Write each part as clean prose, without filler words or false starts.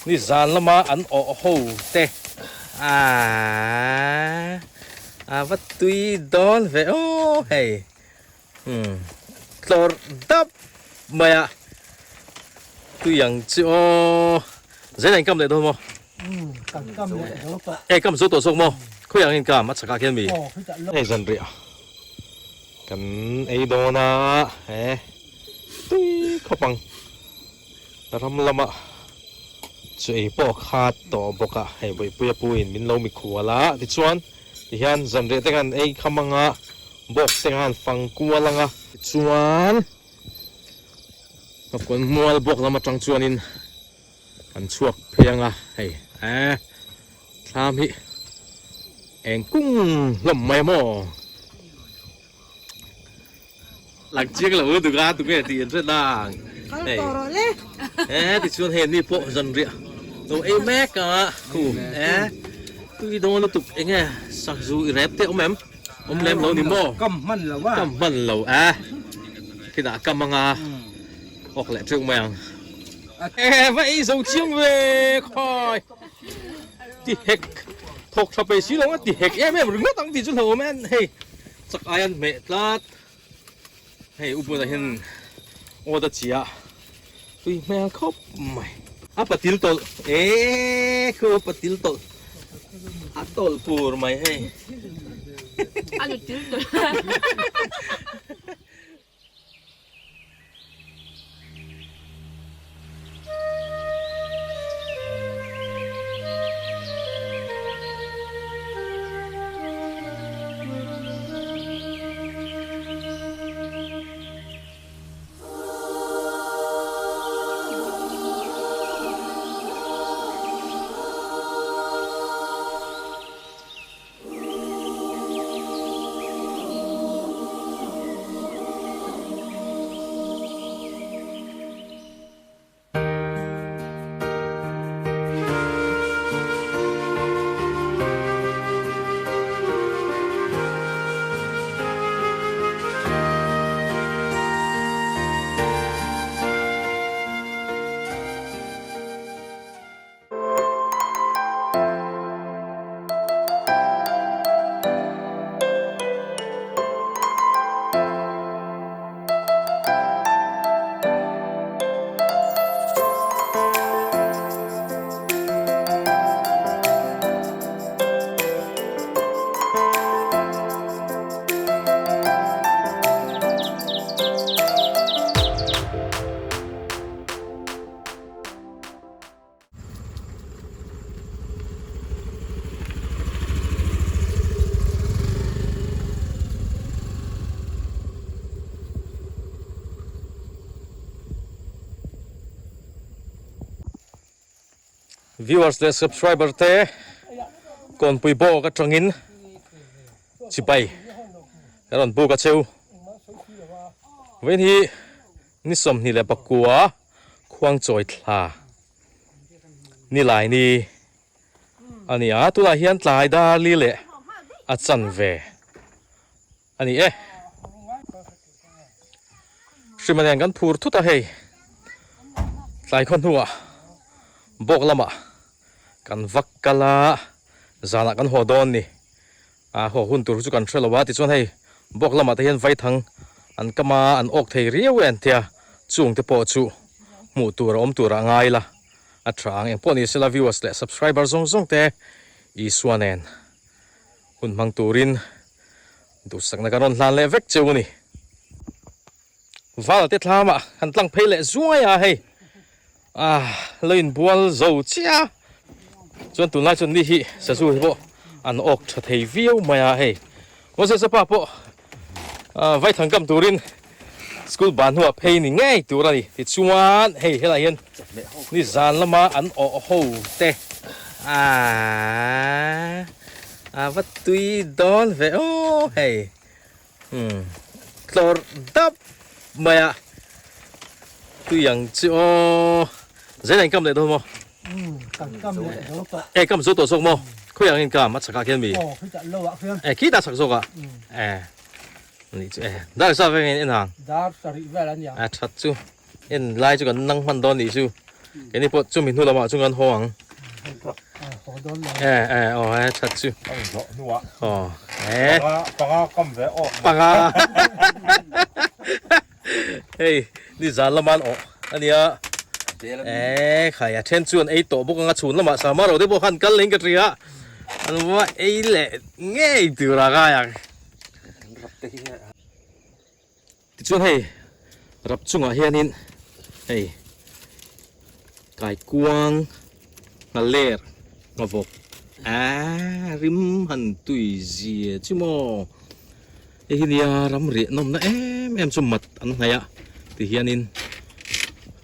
Ni zan lama an awh ho te aaa a va tui dawn ve aw hei umm tlawrh dap mai a tui ang chu aw zel a inkam leh dawn maw umm kan kam leh zo tawh e kam zo tawh zawk maw khawi ang inkam a chakah khian mi hei zanriah kan ei dawn a he tui khawp ang. Ram lama chu ei pawh kha tawh bawk a, hei Bawihpuia pu in min lo mikhual a, tichuan tihian zanriah te khan ei kham anga bawk te khan fang kual anga. Tichuan Ngapkawn mual bawk lam atang chuanin kan chhuak phei anga, hei eh thlam hi eng kung hlawm mai maw. Lang chiang lo lutuk a tunge tih an hre nang. Kal tawh rawh le. Eh tichuan hei ni pawh zanriah lo ei mek a khu eh tui dawn lutuk enge sakzu i rep te awm em awm lem lo ni maw kam hman lo a kam hman lo eh khidah kam anga awk leh teuh mai ang eh va ei zo chiang ve khawi ti hek thawk tha pe si lo a ti hek em em ringawt ang tih chu hlauhawm em hei. Chak ai an hmeh tlat. Hei u bulah hian awt a chiah tui hmel khawp mai. A patil tawlh eee khu a patil tawlh a tawlh pur mai hei. A nutil tawlh. Viewers leh subscriber te kawnpui bawk atangin chibai kan rawn buk a cheu. Vawiin hi ni 29 khuangchawi thla Nilai ni a ni a, tunah hian tlai dar li leh a chan ve a ni e. Hrima nen kan phur thut a hei, tlai khaw hnuah bawk lamah kan vak kal a, zanah kan haw dawn ni. A haw hun tur chu kan hre lo a, tichuan hei bawk lamah te hian vaithang an kam a, an awk thei riau e an tia, chung te pawh chu hmuh tur a awm tur ah ngai la a tha ang. Engpawh ni sela viewers leh subscriber zawng zawng te Isua nen hun hmang turin duhsakna kan rawn hlan leh vek cheu a ni. Val te thlamah han tlang phei leh zuai a hei ah lo inbual zo chiah a chuan tunlai chuan ni hi sazu hi pawh an awk tha thei viau mai a hei Moses a pa pawh ah vaithang kam turin school ban hnuah phei ni ngei tur a ni tichuan hei helai hian ni zan lama an awh ho te ah a va tui dawn ve aw hei. Umm tlawrh dap mai a tui ang chu aw zel ang kam leh dawn maw umm kan kam leh zo tawh e kam zo tawh zawk maw khawi ang in kam a chhakah khian mi aw khitah lo ah khian e khitah chhak zawk ah e ni chu e dar sa veng in en hang dar sarih vel an ni ang a that chu en lai chu kan nang hman dawn nih chu. Keini pawh chumi hnu lamah chuan kan haw ang. Haw dawn lo. E e aw e that chu. Kan zawh hnuah. Aw e. Panga panga kam ve aw. Panga. Hei nizan laman awh ania. E khai a then chuan ei tawh bawk anga chhun lamah sama ro te pawh khan kal leh in ka hria. An va ei leh ngei tur a ngai ang. Tichuan hei rap chungah hianin hei kaikuang nghaler nghavawk aaa rim han tui zia chu maw hei hi nia ram riah nawmna em em chu mat an hnaih a ti hianin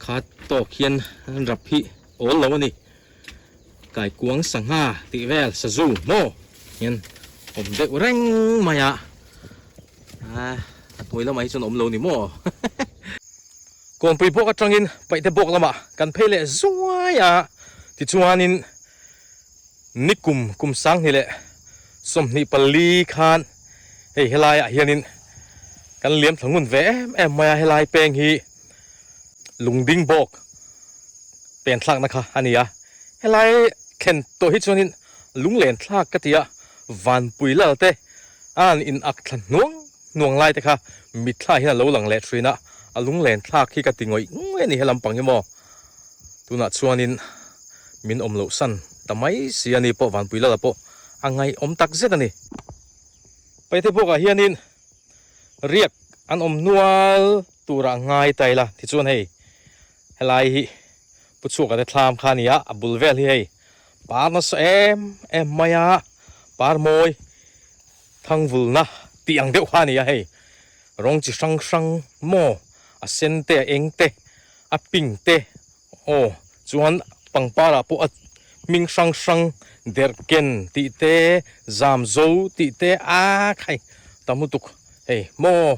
kha tawk hian an rap hi awl lo a ni kaikuang sangha tih vel sazu maw hian awm deuh reng mai a. A hnuai lamah hi chuan awm lo ni maw? Kawnpui bawk atangin Paihte bawk lamah kan phei leh zuai a, tichuanin nikum kum 24 khan hei helaiah hianin kan liam thla ngun ve em em mai a, helai peng hi lungding bawk pen thlakna kha a ni a, helai thlen tawh hi chuanin lunglen thlak ka ti a, vanpui lal te An in ak thla hnuang hnuang lai te kha mitthla hian a lo lang leh thin a, a lunglen thlak hi ka ti ngawih ngawih a ni he lampang hi maw. Tunah chuanin min awm loh san ta mai si a ni pawh Vanpui Lala pawh a ngaihawm tak zet a ni. Paite bawkah hianin riak an awm nual turah ngai ta ila tichuan hei helai hi Pu Chhuaka te thlam kha a ni a, a bul vel hi hei par nasa em em mai a, par mawi thangvulna tih ang deuh kha a ni a hei, rawng chi hrang hrang maw a sen te a eng te a pink te aw chuan pangpar ah pawh a hming hrang hrang derhken tih te zamzo tih te a khai tam lutuk hei maw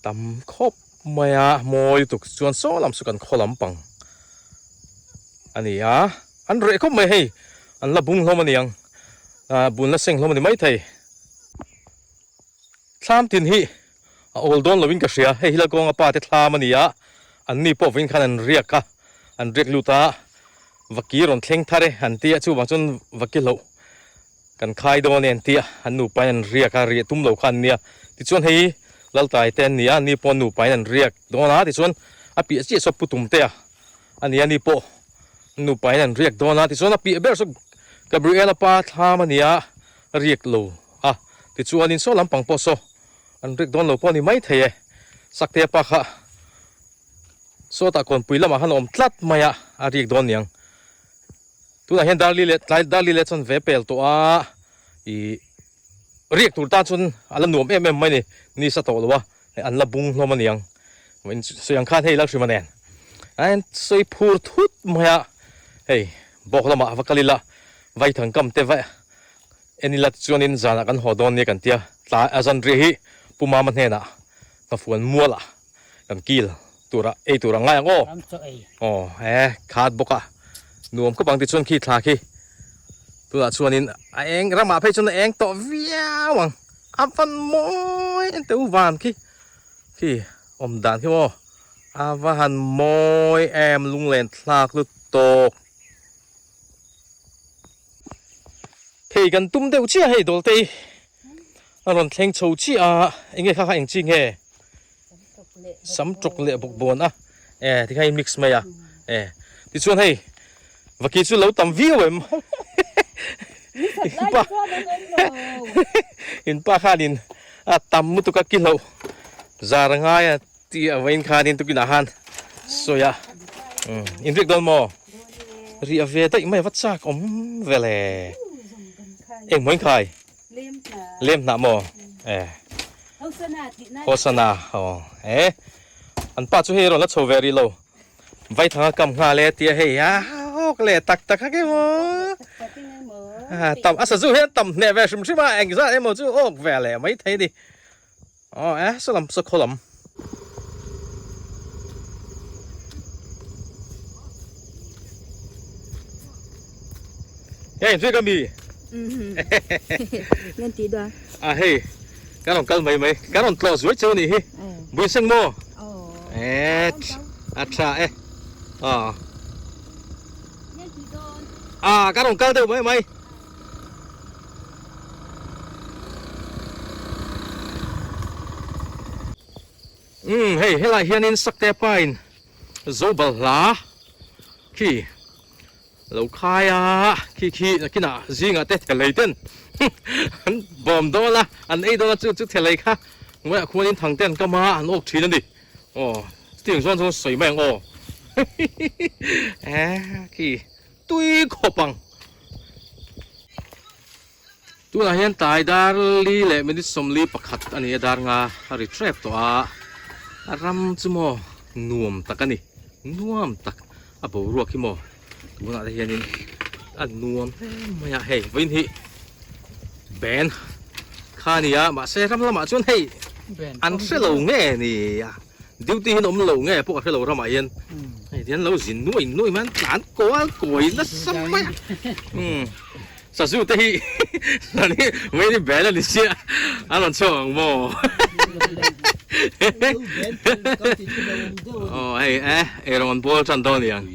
tam khawp mai a mawi lutuk chuan saw lam chu kan khaw lampang a ni a an reh khawp mai hei an la bung hlawm a ni ang ah bun la seng hlawm a ni maithei thlam tin hi a awl dawn lovin ka hria hei hi Lalkawnga pa te thlam a ni a an ni pawh vawiin khan an riak a an riak lut a vaki rawn thleng thar e an tia chuvang chuan vaki hloh Kan khai dawn e an ti a, an nupain an riak a, riah tum lo kha an nia. Tichuan hei Laltai te an ni a, ni pawh an nupain an riak dawn a, tichuan a piah chiah saw Pu Tumte a a ni a, ni pawh an nupain an riak dawn a, tichuan a piah ber saw Gabriela pa thlam a ni a, a riak lo a, tichuanin saw lampang pawh saw an riak dawn lo pawh a ni maithei e, Saktea pa kha sawtah kawnpui lamah khan a awm tlat mai a, a riak dawn niang. Tunah hian Darli leh tlai Darli leh chuan ve pel tawh a, ih riak tur tan chuan a la nuam em em mai a ni, ni sa tawh lo a, hei an la bung hlawm a niang, sawi ang khan hei Lalhrima nen a sawi phur thut mai a, hei bawk lamah va kal ila Vaithang kam te va en ila tichuanin zanah kan haw dawn nia kan tia, tlai a zan riah hi Pu Mama hnenah Nghafuan mualah kan kil tura ei tur ang ngai ang aw. Ram chaw ei. Aw e khat bawk a nuam khawp ang tichuan khi thla khi tunah chuanin a eng ramah phei chuan a eng tawh viau ang a van mawi en teh u van khi khi awm dan khi maw a va han mawi em lunglen thlak lut tawk. Hei kan tum deuh chiah hei dawlte hi a rawn thleng chho chiah a enge kha kha eng chi nge sam tawk leh bawk bawn a e tikhan in mix mai a e tichuan hei vaki chu lo tam viau em in pa in pa khanin a tam lutuk a ki hloh zar a ngai a Tih a vain khanin tukinah khan sawi a in riak dawn maw? Riah ve daih mai a va chak awm vel e. Eng maw in khai? Lem hnah maw? E. Hosana aw e. An pa chu hei rawn la chho ve rih lo. Vaithanga kam nghal e tia hei a awk leh tak tak a emaw. Tam a sazu hian tam hneh ve hrim hrim a engzat emaw chu awk ve leh maithei a ni. Aw e saw lam saw khaw lam. Hei zui ka mi. Nan ti da. A hei kan rawn kal mai mai kan rawn tlawh zuai cheu a nih hi. Bui seng maw? E a tha e. Aw. Ah, ka rawn kal deuh mai mai. Umm, hei helai hianin Sakte pa in zo balhla khi lo khai a, khi khi nakinah zingah te thelei ten an bawm dawn a, an ei dawn a chu chu thelei kha hnuaiah khuanin thang te an kam a, an awk thin a ni. Aw, chutiang chuan chuan sawi mai ang aw. Eh, khi tui khawp ang. Tunah hian tlai dar li leh minute 41 a ni a, dar nga a ri tep tawh a. A ram chu maw nuam tak a ni, nuam tak a boruak hi maw tunah te hianin a nuam hle mai a, hei vawiin hi ben kha a ni a, mahse ram lamah chuan hei an hre lo nge ni a, duty hi an awm lo nge pawh ka hre lo ramah hian hei tihian lo zin nuai nuai mai a, an tlan kual kawi nasa mai a, umm sazu te hi vawiin hi ben a ni sia an rawn chhuak ang maw aw hei e eirawng an bawl tan dawn a ni ang.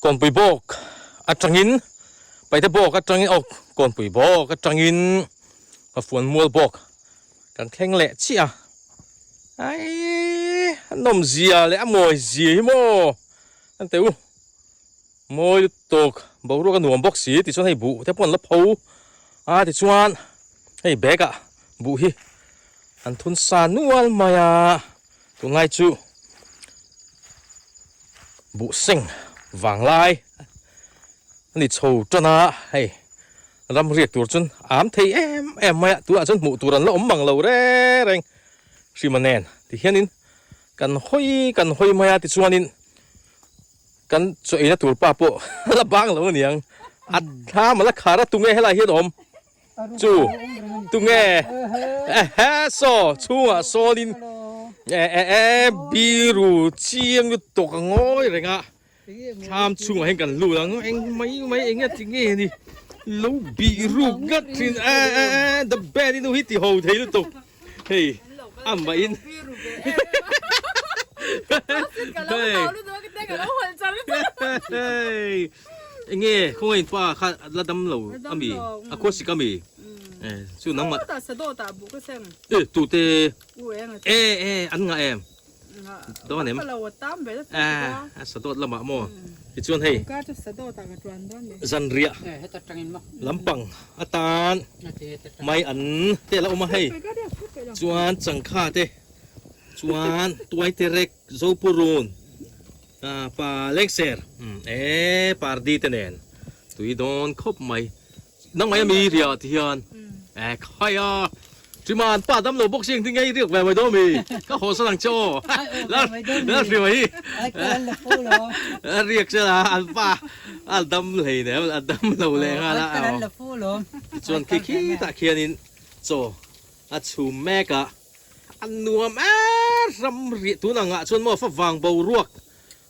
Kawnpui bawk atangin Paite bawk atangin aw Kawnpui bawk atangin ka fuan mual bawk kan thleng leh chiah a aii a nawm zia leh a mawi zia hi maw an teh u mawi lutuk boruak a nuam bawk si tichuan hei buh te pawh an la pho a tichuan hei bag ah buh hi an thun sa nual mai a tunlai chu. Buh seng vanglai a ni chho tan a, hei ram riak tur chuan a am thei em em mai a, tunah chuan hmuh tur an la awm mang lo reng reng hrima nen tihianin kan hawi kan hawi mai a tichuanin kan chaw eina tur pa pawh a la bang lo a niang a thlam a la khar a tunge helai hian a awm Chu tunge ehe saw chhungah sawnin e e e biru chiang lutuk a ngawi reng a thlam chhungah hian kan lut ang eng mai mai eng nge ti nge ni lo biru ngat thin e e e the band i nu hi ti ho thei lutuk hei a mah in hei. Enge khawngaih in pa kha la dam lo ami a khua sik ami e chu nangmah e tute e e an ngah em dawn em e a sadawt lamah maw tichuan hei zanriah lampang atan mai an te la awm a hei chuan changkha te chuan tuaiterek zopurun. Pa Lengser, E pardi te nen tui dawn khawp mai. Nang mai ami ria ti hian e khai a. Chiman pa dam lo bawk si engtin nge i riak ve mai dawn mi? Ka haw san ang che aw. La hria mai hi. A riak se la an pa a dam hlei nem a dam lo leh nghal a. Tichuan khi khitah khianin chaw a chhum mek a. A nuam e, ram riah tun angah chuan maw favang boruak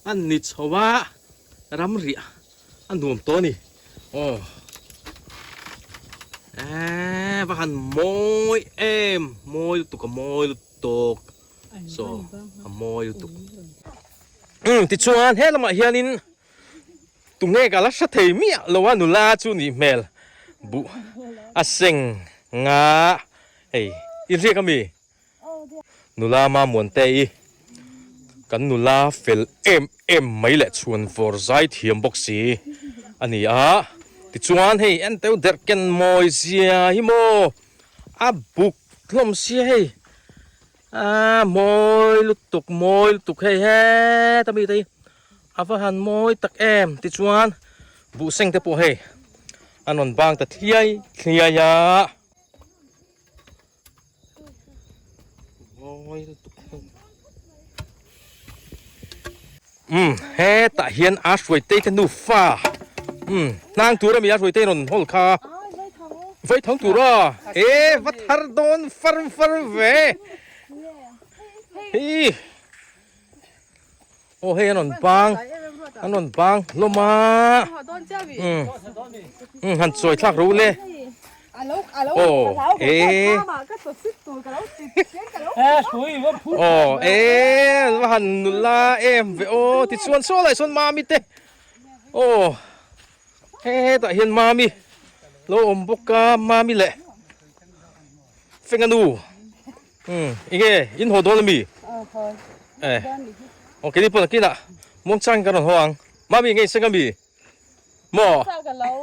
a ni chho a, ram riah a nuam tawh a ni. Aw e va han mawi em, mawi lutuk a mawi lutuk, saw a mawi lutuk. Umm tichuan he lamah hianin tunge ka la hre thei miah lo a nula chu nih hmel buh a seng nga. Hei, i riak ami? Nula Mamuante i kan nula fel em em mai leh chhuan vawr zai thiam bawk si a ni a. Tichuan hei en teuh derh ken mawi zia hi maw a buk hlawm sia hei. A mawi lutuk mawi lutuk hei heta mi te hi a va han mawi tak em. Tichuan buhseng te pawh hei an rawn bang ta thliai thliai a. Umm hetah hian a hruaitei te nufa umm hnang tur ami a hruaitei rawn hawl kha vaithang tura e va thar dawn far far ve hi. Aw hei an rawn bang an rawn bang hlawm a umm umm han chawi thlak ro le aw e aw e va han nula em ve aw tichuan saw lai sawn mami te. Aw hetah hian mami lo awm bawk a mami leh fenga nu umm enge in haw dawn ami eh aw keini pawh nakinah muangchang kan rawn haw ang mami enge in seng ami maw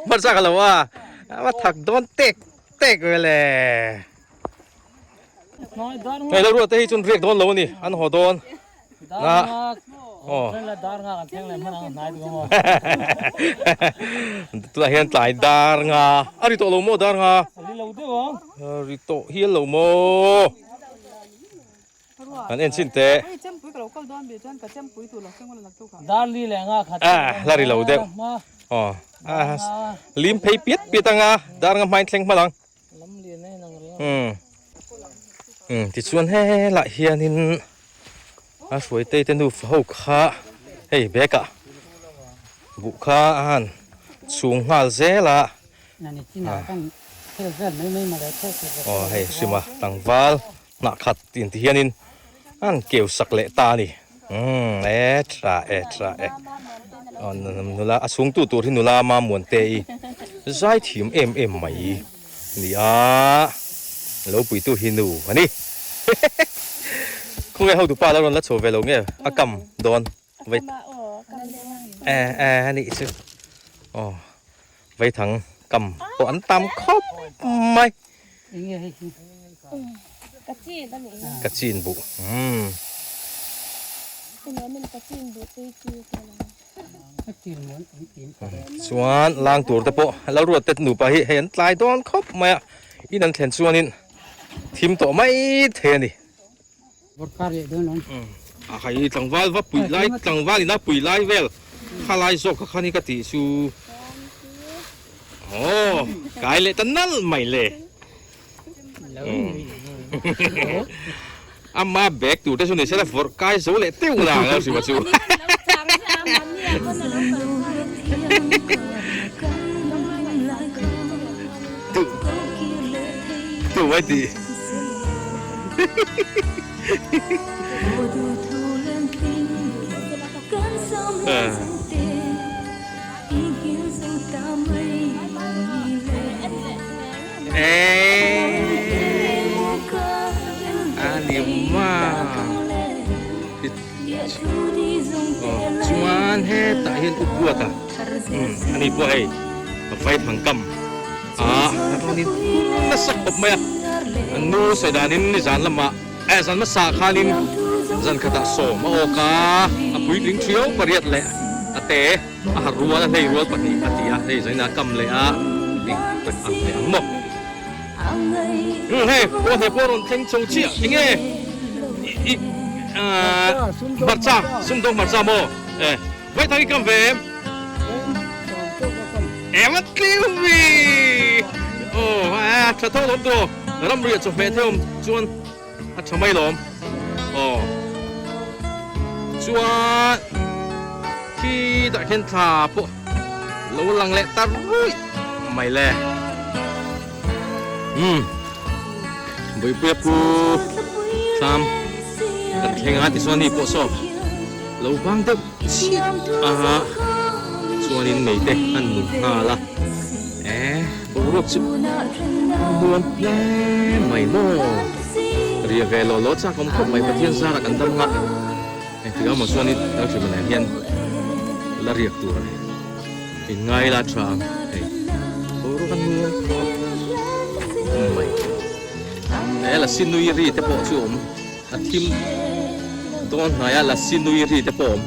hmarcha ka lo a a thak dawn tek tek vele hei lo ruat te hi chuan riak dawn lo a ni an haw dawn na aw tunah hian tlai dar nga a ri tawh lo maw dar nga ri tawh hial lo maw. Kan en chin teh. Ah, la ri lo deuh. Aw, ah, lim phei piat piat anga dar nga hmain thleng hma lang. Um. Um, tichuan he lah hianin a hruai te te nu ho kha hei bag ah buh kha a han chhung nghal zel a. Aw hei hrima tlangval Hnah khat in ti hianin an keu sak leh ta a ni. Umm e tha e tha e. Aw nula a chhungtu tur hi nula Mamuante i zai thiam em em mai ni a, lo puitu hi nu a ni. Khawnge hotu pa la rawn la chho ve lo nge a kam dawn vei e e a nih chu aw veithang kam pawh an tam khawp mai. Ka chin buh umm. Chuan lang tur te pawh lo ruat te nupa hi hei an tlai dawn khawp mai a in an thlen chuanin thim tawh mai thei a ni. A hei tlangval va pui lai tlangval ina pui lai vel kha lai zawk kha khan hi ka tih chu aw kai leh ta nalh mai le ama bag tur te chu ni sela vawrh kai zo leh teuh la ang a hrim a chu. Tu mai tih. Chuan hetah hian u buat a ani pawh hei vaithang kam a rawn in nasa khawp mai a an nu sawi danin nizan lamah eh zan hmasa khanin zan khatah sawm a awk a a puitling thiau pariat leh a te a har rual a hlei rual pahnih a ti a hei zanin a kam leh a eng tak ang leh ang maw. Umm hei pawh he pawh rawn thleng chho chiah enge i ahh hmarcha sumdawng hmarcha maw eh vaithang i kam ve em em a tliu vi aw a tha tho lawm tawh ramriah chawhmeh thei awm chuan a tha mai lawm aw chuan khi tah khian thla pawh lo lang leh ta ruih mai le umm Buipuia pu thlam kan thleng a tichuan ni pawh saw lo vang deuh chiah a chuanin mei te an nun nghal a eh boruak chu nuam hle mai maw ria ve lo lo chak awm khawp mai Pathian zara kan dam nghah engtik ah maw chuanin Lalhrimanah hian la riak tur a ni in ngai la tha ang hei boruak a nuam khawp mai he lasi nui ri te pawh chu awm a thim dawn hnai a lasi nui ri te pawh awm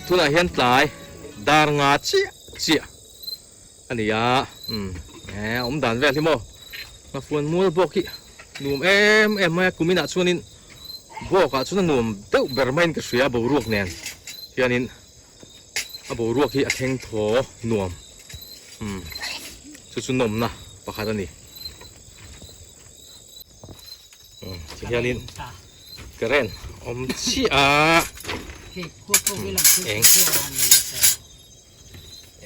tunah hian tlai dar nga chiah chiah a ni a umm eh awm dan vel hi maw nghafuan mual bawk hi nuam em em mai a kum inah chuanin bawk ah chuan a nuam deuh ber maiin ka hria boruak nen hianin a boruak hi a thleng thaw nuam umm chu chu nawmna pakhat a ni umm tihianin current awm chiah a eng.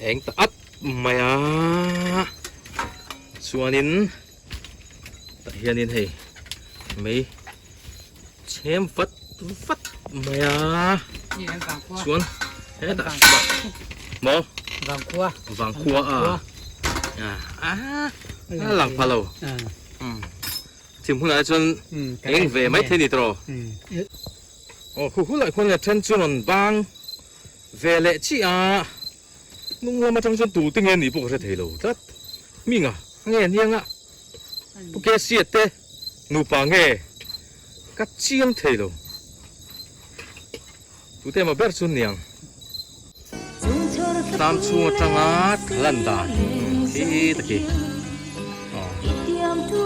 Eng ta at mai a chuanin tah hianin hei mei chhem vat vat mai a chuan. Hetah maw? Vangkhua. Vangkhua a. A a lang pha lo. Thim hunah te chuan eng ve mai thei ni tawh. Aw khu hulai khuan leh then chu rawn bang ve leh chiah a. Hnung lam atang chuan tu te nge nih pawh ka hre thei lo tlat. Hminga nge aniang a Pu Kesiat te nupa nge ka chiang thei lo. Tute emaw ber chu niang. Tlam chhung atanga thlan dan khi ta khi.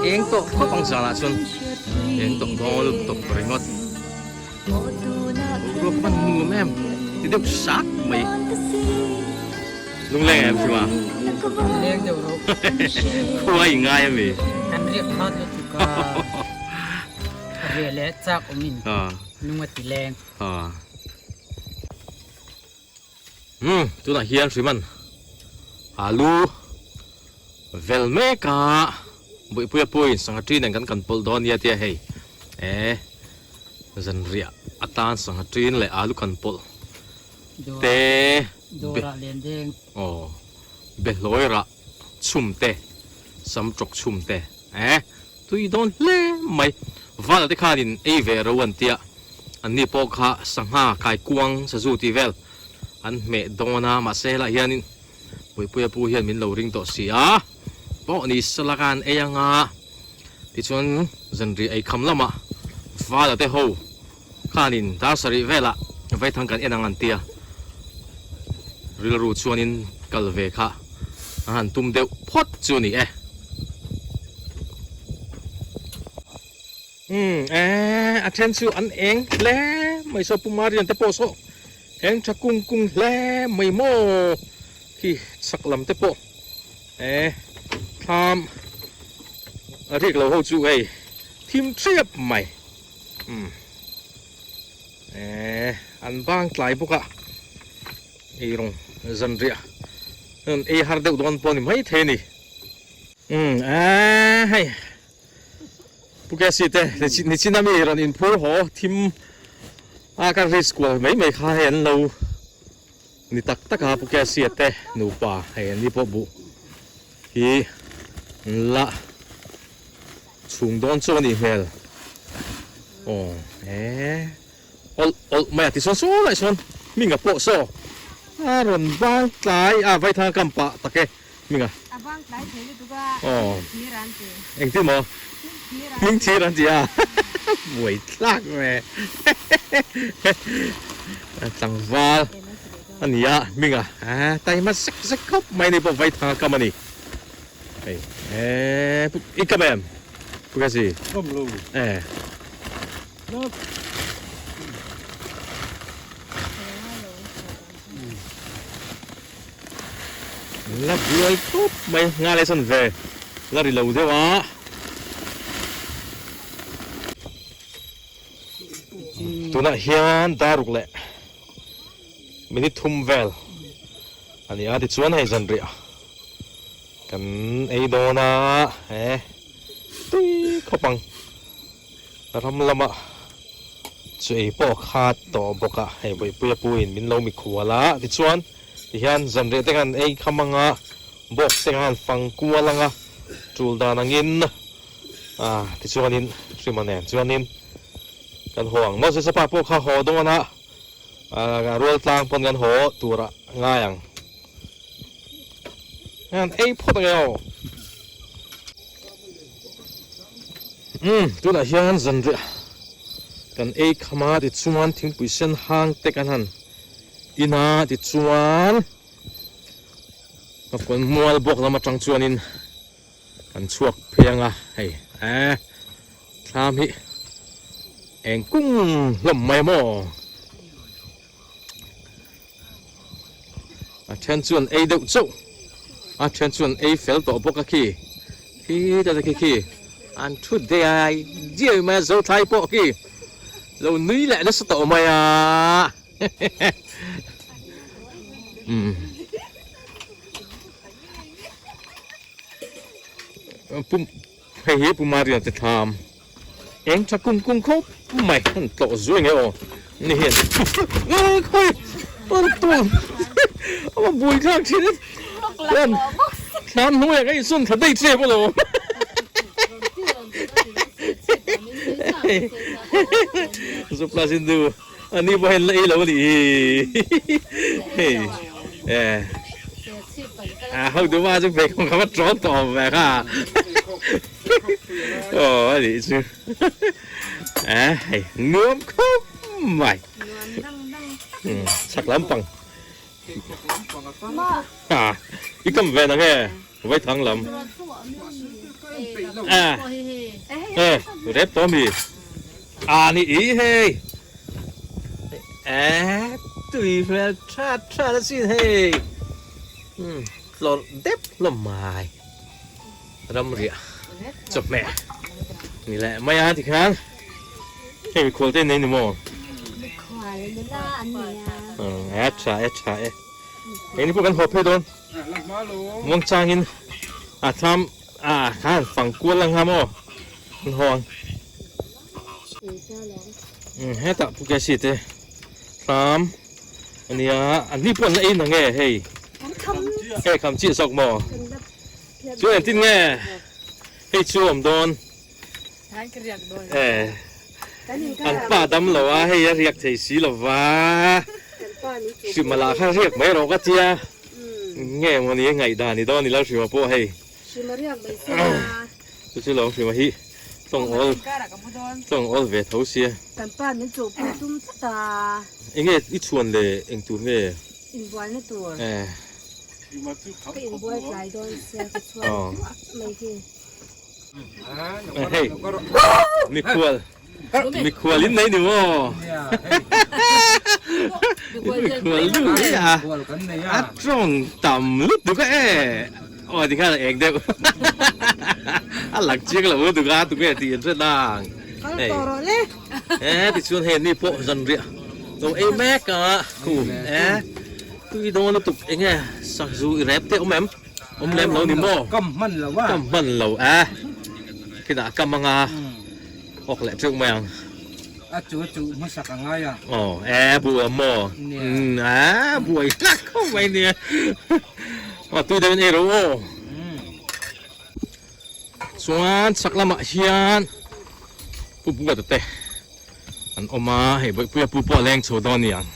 Eng tawh khawp ang zanah chuan eng tawh dawn lutuk ringawt. Boruak hman nuam em ti deuh sak mai. Lungleng em hrim a? Leng deuh rawh. Khua i ngai ami? Kan riak khat lutuk a. Riah leh chak awm in lung a ti leng. Umm tunah hian hriman alu vel mek a Buihpuia puiin sangha ṭi nen kan kan pawlh dawn nia tia hei eh zanriah atan sangha ṭin leh alu kan pawlh te aw behlawi rah chhum te sam tawk chhum te eh tui dawn hle mai vala te khanin ei ve ro an tia anni pawh kha sangha kaikuang sazu tih vel an hmeh dawn a mahse helaiah hianin Puipuia pu hian min lo ring tawh si a, pawh ni sela khan ei anga tichuan zanriah ei kham lamah Vala te ho khanin dar sarih velah vaithang kan en ang an tia rilru chuanin kal ve kha an han tum deuh phawt chu a ni e. Umm eh a then chu an eng hle mai saw Pu Marian te pawh saw Eng tha kung kung hle mai maw khi chhak lam te pawh eh thlam a riak lo ho chu hei thim thiap mai umm eh an bang tlai bawk a eirawng zanriah an ei har deuh dawn pawh a ni maithei a ni umm eh hei. Pu Cassie te nichin ami rawn inphur haw thim a ka risk kual mai mai kha hei an lo ni tak tak a Pu Cassie te nupa hei an ni pawh buh hi an la chhung dawn chu a nih hmel aw e awlh awlh mai a tichuan saw lai sawn hminga pawh saw a rawn bang tlai a vaithang a kam pah tak e. Hminga. A bang tlai thei lutuk a, hming thir an ti. Engtin maw? Hming thir an ti a. Buai tlak ve. Tlangval a ni a, Hminga. Taima zek zek khawp mai ni pawh Vaithanga kam a ni. Hei i kam em? Pu Kasi? Kam lo. Eh. La buai khawp mai nga leh sawn ve la ri lo deuh a. Tunah hian daruk leh minute thum vel a ni a tichuan hei zanriah kan ei dawn a he tui khawp ang ram lama chu ei pawh a khat tawh bawk a hei Bawihpuia puiin min lo mikhual a tichuan. Tihian zanriah te khan ei kham anga, bawk te khan fang kual anga, tul dan angin ah tichuanin Hrima nen chuanin kan haw ang. Moses-a pa pawh kha haw dawn a, ah rual tlang pawn kan haw tur a ngai ang. Hian ei phawt ang e aw. Umm tunah hian zanriah kan ei kham a tichuan thingpui sen hang te kan han Ina tichuan ka kawn mual bawk lam atang chuanin kan chhuak phei anga hei eh thlam hi eng kung hlawm mai maw a then chuan ei deuh chauh a then chuan ei fel tawh bawk a khi khi ta khi khi an thu diai diai mai a zo thlai pawh khi lo nui leh nasa tawh mai a. Pum hei hi Pu Marian te thlam eng tha kung kung khawp mai an tlawh zui nge aw ni hian khawi. A bui thlak thin e. Chuan thlam hnuaiah ka insawn thla daih tep alawm. Zupla Sindhu a ni pawh hian la ei lo a nih hi. Hei e a ho duh chu ve kawng kha va ṭawn tawh awm ve kha. Aw a nih chu. E hei nuam khawp mai. Chhak lampang. Ha i kam ve nang e vaithang lam. A e rep tawh mi a ni i hei e tui hmel tha tha la sin hei tlawrh dep hlawm mai ramriah chawhmeh ni leh mai a tikhan hei mikhual te nei ni maw mikhual nula an nei a e tha e tha e engni pawh kan haw phei dawn muang changin a thlam a khan fang kual ang ha maw an haw ang hetah pu Cassie te thlam ania an ni pawh an la ei nange hei hei kham chiah zawk maw Chuan engtin nge hei chu awm dawn? Eh, an pa dam lo a, hei a riak thei si lo va. Hrima lah kha riak mai rawh ka tia. Nge maw ni ngaihdan ni dawn ni lo Hrima pawh hei. Chu chu lo Hrima hi tawng awl tawng awl ve tho sia. Kan pa min chawhpui tum tlat a. Enge i chhuan le eng tur nge? Inbualna tur. Eh. Ka inbuai tlai dawn sia ka chhuak mai hi. Hei mikhual mikhual in nei ni maw mikhual lu hi a a tawng tam lutuk a e aw tikhan a ek deuh a lang chiang lo lutuk a tunge tih an hre nang hei e tichuan hei ni pawh zanriah lo ei mek a khu e. Tui dawn lutuk enge sazu i rep te awm em? Awm lem lo ni maw? Kam hman lo a. Kam hman lo a. Kinah kam anga awk leh teuh mai ang. A chu chu hmasak a ngai a. Aw e bu a maw? Umm a buai hlak khawp mai nia. Aw tui deuhin ei ro aw. Chuan chhak lamah hian pu Buata te an awm a, hei Bawihpuia pu pawh a leng chho dawn a ni ang.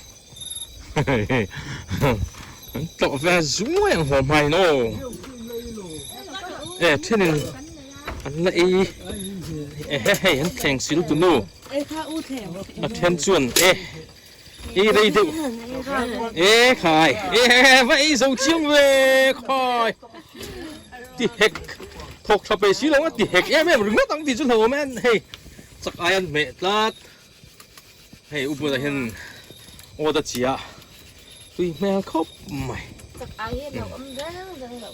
An tlawh ve zuai ang haw hmain aw. E thenin an la ei e he hei an thleng sil tu nu. A then chuan e ei rei deuh e khai e va ei zo chiang ve khai ti hek thawk tha pe si lo a ti hek em em ringawt ang tih chu hlauhawm em hei chak ai an hmeh tlat. Hei u bulah hian awt a chiah tui hmel khawp mai.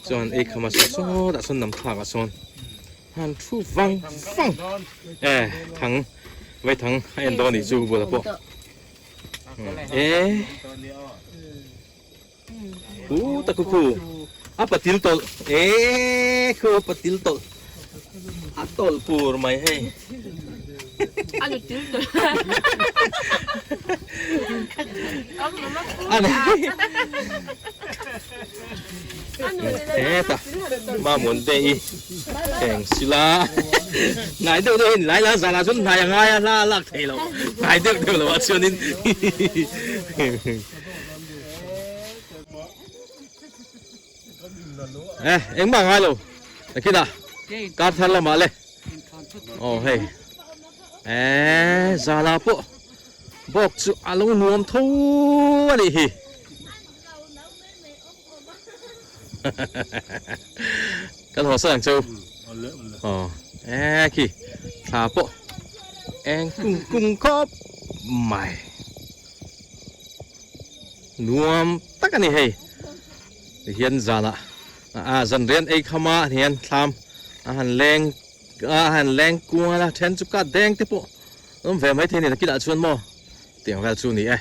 Chuan ei khama saw sawtah sawn nam thlakah sawn han thu vang vang e thang vai thang a en dawn anih chu u bulah pawh e u ta khu khu a patil tawlh e khu patil tawlh a tawlh pur mai hei heta mamawh te hi eng sila hnai deuh deuh hi lai la zan ah chuan hnai a ngai a hla a lak theih loh hnai deuh deuh lo ah chuanin Eh, engmah ngai lo. Nakinah kar thar lamah le. Aw hei. Eh, zala pawh bawk chu a lo nuam tho a nih hi. Kan haw sawn ang chu. Aw, eh khi thla pawh eng kung kung khawp mai. Nuam tak a ni hei. Tihian zanah a zan rian ei kham a hian thlam a han leng a han leng kual a then chu ka deng te pawh awm ve mai thei a ni nakinah chuan maw tiang vel chu a ni e.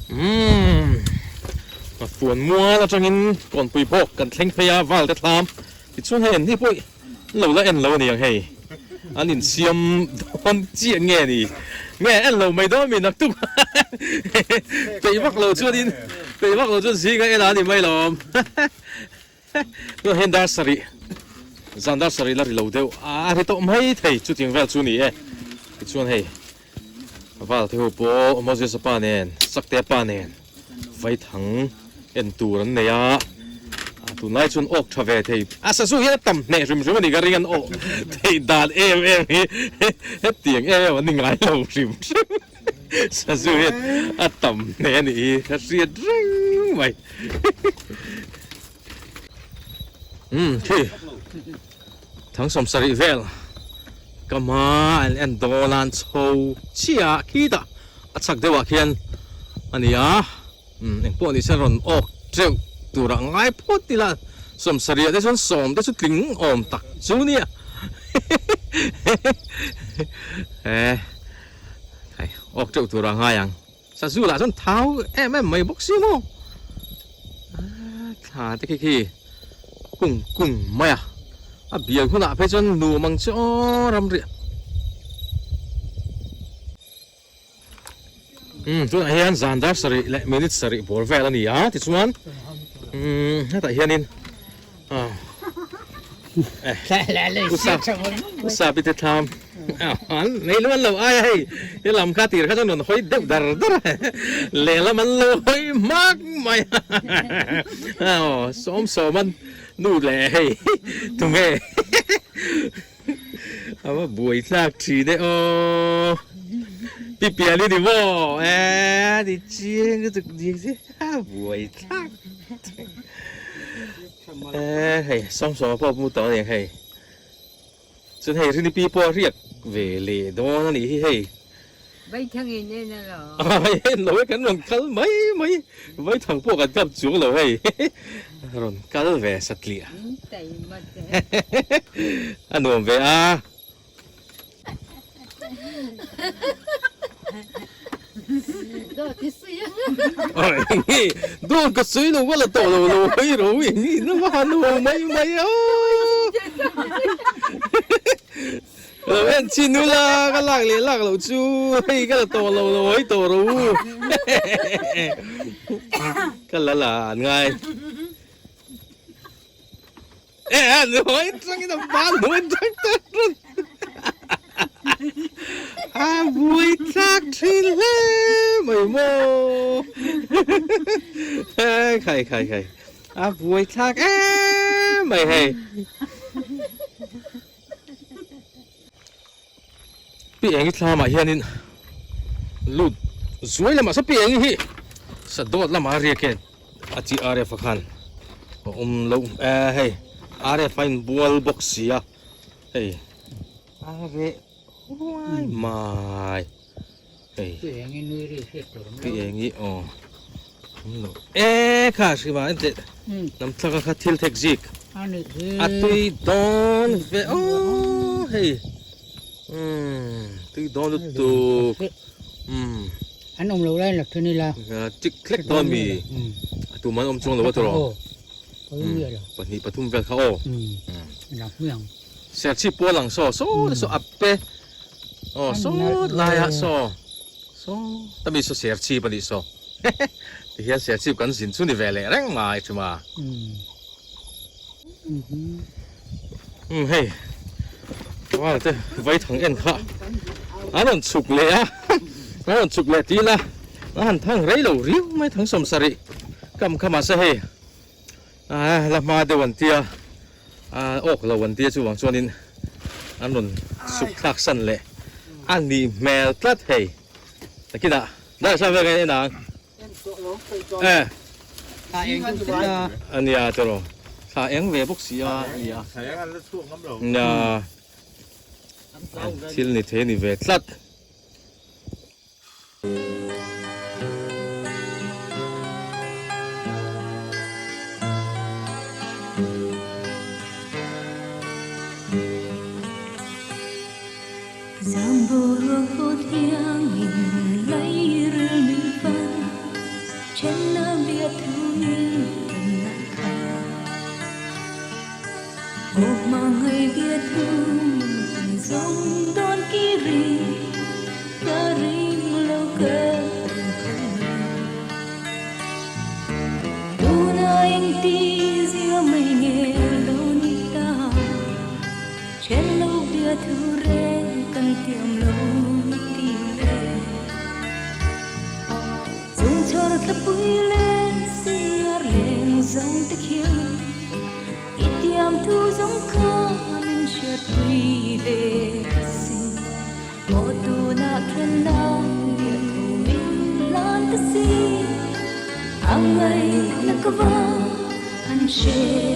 Umm a fuan mual atangin kawnpui bawk kan thleng phei a val te thlam tichuan hei an ni pawh lo la en lo a ni ang hei an insiam dawn chiah nge ni. Nge en lo mai dawn mi naktuk peih vak lo chuanin peih vak lo chuan zinga en a ni mai lawm. Tunah hian dar sarih zan dar sarih la ri lo deuh a ri tawh mai thei chutiang vel chu ni e. Tichuan hei Val te ho pawh Moses-a pa nen Saktea pa nen Vaithang en tur an nei a, tunlai chuan awk tha ve thei a sazu hian a tam hneh hrim hrim a ni ka ring an awk theih dan em em hi hetiang em em an ni ngai lo hrim hrim sazu hian a tam hneh a nih hi ka hriat reng mai umm khi Thangsawm sarih vel ka hma an en dawn a an chho chiah a khitah a chhak deuhah khian a ni a umm engpawh ni se rawn awk teuh turah ngai phawt ila sawm sarih ah te chuan sawm te chu tling awm tak chu nia he hei awk teuh turah ngai ang sazu lah chuan thau em em mai bawk si maw thla te khi khi kung kung mai a a bial hunah phei chuan nuam ang che aw ramriah umm tunah hian zan dar sarih leh minute sarih bawr vel a ni a tichuan umm hetah hianin ah Usapi te thlam an nei luan lo ai a hei he lam kha tir kha chuan rawn hawi deuh dar dar a lehlam an lo hawi hmak mai a aw sawm sawm an nu leh hei tunge a va buai thlak thin e aw pi pian i ni maw e ni chiang lutuk a buai thlak. Eh hei sawmsawma pawh hmu tawh a ni ang hei chuan hei rini pi pawh a riak ve leh dawn a nih hi hei Vaithang in en a lo. Ai en lo e kan rawn kal mai mai vaithang pawh kan kap chuang lo hei rawn kal ve satliah In taima te. A nuam ve a. Dawt ka sawi lo ka la tawh lo lo hawi ro i ni na va han ho mai mai a lo en chin ula ka lak leh lak loh chu hei ka la tawh lo lo hawi tawh ro u ka la la an ngai. A vui thlak thin hle mai maw khai khai khai a vui thlak em mai hei pi eng i thlamah hianin lut zuai lamah saw pi eng hi sadawt lamah a riak hian a chi rf a khan a awm lo e hei rf a inbual bawk si a hei a reh huai mai hei pi eng i nui ri hriat tur awm lo pi eng i aw awm lo e kha hrim a enteh lam thlak a kha thil thek zik a tui dawn ve aw hei umm tui dawn lutuk umm an awm lo lai la then ila chik hlek dawn mi a tum an awm chuang lo a tawh pahnih pathum vel kha aw serchhip pawh a lang saw saw saw a pe aw saw laiah saw saw ta mi saw serchhip a nih saw Tihian Serchhip kan zin chu ni ve leh reng mai thin a. Umm hei Val te vaithang en kha an rawn chhuk leh a, an rawn chhuk leh tih ila a han thang rei lo riau mai thang sawm sarih kam kha mahse hei ah la hma deuh an tia ah awk lo an tia chuvang chuanin an rawn chhuk thlak san leh a nih hmel tlat hei. Takinah Dai sa vek en ang. Eh. Thla eng chu tlat a. Ania tiraw. Thla eng ve bawk si a ania. Thla eng an la chhuak ngam lo. Nia. Thil ni thei ni ve tlat. Engti zia mai nge lo ni ta? Then lo bia thu reng kan tiam lo ti le. Chung chhawr thlapui leh siar leng zawng te khian i tiam thu zawng kha min hriatpui ve sin. Aw tunah then la bia thu min hlan ta si. A ngaihna ka va han hre.